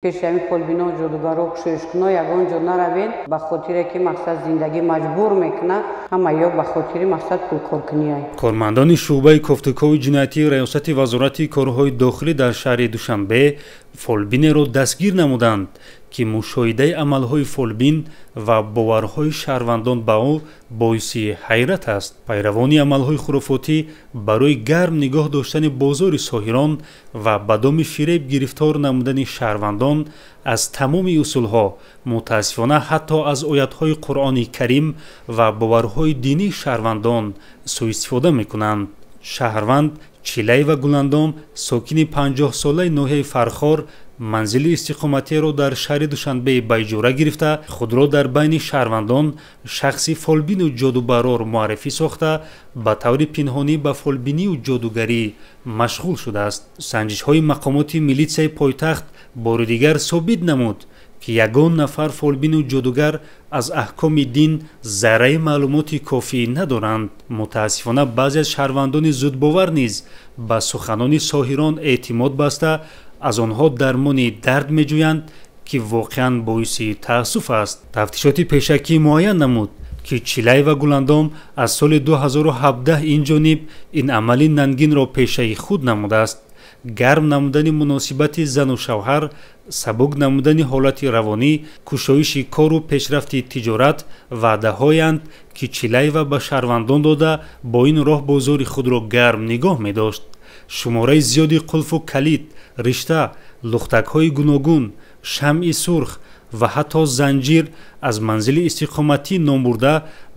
Пеши ҳамин фолбино, ҷодугаро, кушоишкуно ягон ҷо наравед, ба хотире ки мақсад зиндагӣ маҷбур мекунад, ҳама ё ба хотири мақсад пулкоркунӣ. Кормандони шӯъбаи кофтукови ҷиноятии Раёсати Вазорати корҳои дохилӣ дар шаҳри Душанбе фолбинеро дастгир намуданд, ки мушоҳидаи амалҳои фолбин ва боварҳои шаҳрвандон ба ӯ боиси ҳайрат аст. Пайравони амалҳои хурофотӣ барои гарм нигоҳ доштани бозори соҳирон ва ба доми фиреб гирифтор намудани шаҳрвандон аз тамоми усулҳо, мутаассифона ҳатто аз оятҳои Қуръони Карим ва боварҳои динии шаҳрвандон сӯистифода мекунанд. Шаҳрванд Чилаева Гуландом, сокини 50-солаи ноҳияи Фархор, манзили истиқоматиро дар шаҳри Душанбе ба иҷора гирифта, худро дар байни шаҳрвандон шахси фолбину ҷодубарор муаррифӣ сохта, ба таври пинҳонӣ ба фолбинию ҷодугарӣ машғул шудааст. Санҷишҳои мақомоти милитсияи пойтахт бори дигар собит намуд, ки ягон нафар фолбину ҷодугар аз аҳкоми дин зарраи маълумоти кофӣ надоранд. Мутаассифона, баъзе аз шаҳрвандони зудбовар низ ба суханони соҳирон эътимод баста, аз онҳо дармони дард меҷӯянд, ки воқеан боиси таассуф аст. Тафтишоти пешакӣ муайян намуд, ки Чилаева Гуландом аз соли 2017 ин ҷониб ин амали нангинро пешаи худ намудааст. Гарм намудани муносибати зану шавҳар, сабук намудани ҳолати равонӣ, кушоиши кору пешрафти тиҷорат ваъдаҳоянд, ки Чилаева ба шаҳрвандон дода, бо ин роҳ бозори худро гарм нигоҳ медошт. Шумораи зиёди қулфу калид, ришта, лухтакҳои гуногун, шамъи сурх ва ҳатто занҷир аз манзили истиқоматӣ номбурда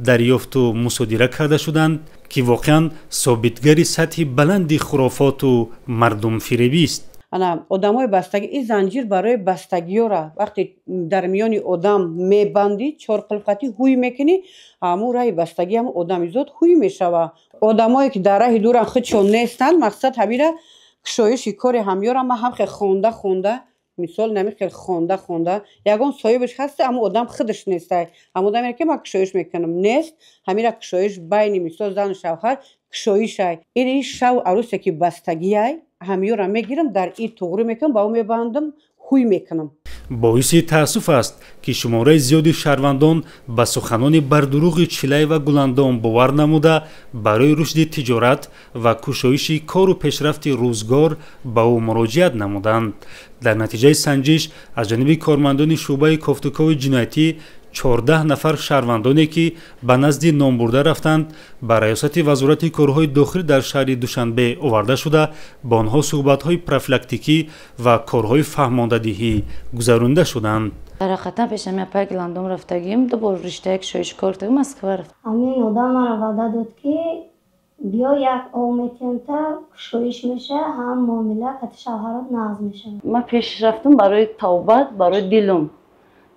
дарёфту мусодира карда шуданд, ки воқеан собитгари сатҳи баланди хурофоту мардумфиребист. Ана одамои бастагӣ, ин занҷир барои бастагиёра, вақте дар миёни одам мебандӣ, чор қулфқатӣ ҳуй мекунӣ, ҳамун раҳи бастагӣ ҳам одами зод ҳуй мешава. Одамое ки дар раҳи дуран, худшон нестанд, мақсад ҳамира кушоиши кори ҳамёра ман ҳам хел хонда хонда, мисол нами хел хонда хонда, ягон соҳибаш ҳаста, ҳамун одам худаш нестай, ҳамун одаме ки ман кушоиш мекунам нест, ҳамира кушоиш байни мисол зану шавҳар кушоишай. Ин шав арусе ки бастагиай, ҳамёра мегирам, дар и туғрӣ мекунам, ба ӯ мебандам, ҳуй мекунам. Боиси таассуф аст, ки шумораи зиёди шаҳрвандон ба суханони бардурӯғи Чилаева Гуландом бовар намуда, барои рушди тиҷорат ва кушоиши кору пешрафти рӯзгор ба ӯ муроҷиат намуданд. Дар натиҷаи санҷиш аз ҷониби кормандони шӯъбаи кофтукови ҷиноятӣ 14 нафар шаҳрвандоне, ки ба назди номбурда рафтанд, ба Раёсати Вазорати корҳои дохилӣ дар шаҳри Душанбе оварда шуда, ба онҳо суҳбатҳои профилактикӣ ва корҳои фаҳмондадиҳӣ гузаронида шуданд. Дар ҳақиқатан пешами апай Гуландом рафтагим, ду бор риштаи кушоишкор рафтагим, Москва рафт. Ҳамин одам маро ваъда дод, ки биё, як ов метиҳем, та кушоиш меша, ҳам муомила кати шавҳарот нағз мешавад. Ман пеш рафтам барои тавбат, барои дилум.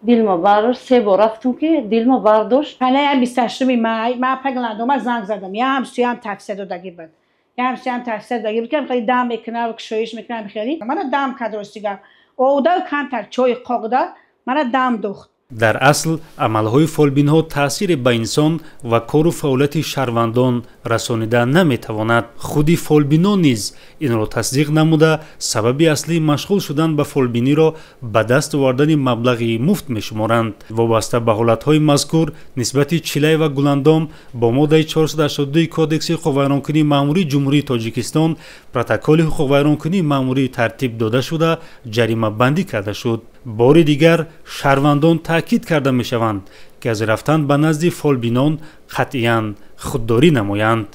Дилма бардошт, се бор рафтум, ки дилма бардошт. Ҳалая 28-уми май ман апай Гуландома занг задам. Я ҳамсӯям тавсия додагӣ буд. Я ҳамсӯям тавсия додагӣ буд, ки хеле дам мекунад, кушоиш мекунад, хеле. Мана дам кард, рости гап. Овда камтар чойи қоқда, мана дам духт. Дар асл амалҳои фолбинҳо таъсире ба инсон ва кору фаъолияти шаҳрвандон расонида наметавонад. Худи фолбинон низ инро тасдиқ намуда, сабаби аслии машғул шудан ба фолбиниро ба даст овардани маблағи муфт мешуморанд. Вобаста ба ҳолатҳои мазкур нисбати Чилаева Гуландом бо моддаи 482 Кодекси ҳуқуқвайронкунии маъмурии Ҷумҳурии Тоҷикистон протоколи ҳуқуқвайронкунии маъмурӣ тартиб дода шуда, ҷаримабандӣ карда шуд. Бори дигар шаҳрвандон таъкид карда мешаванд, ки аз рафтан ба назди фолбинон қатъиян худдорӣ намоянд.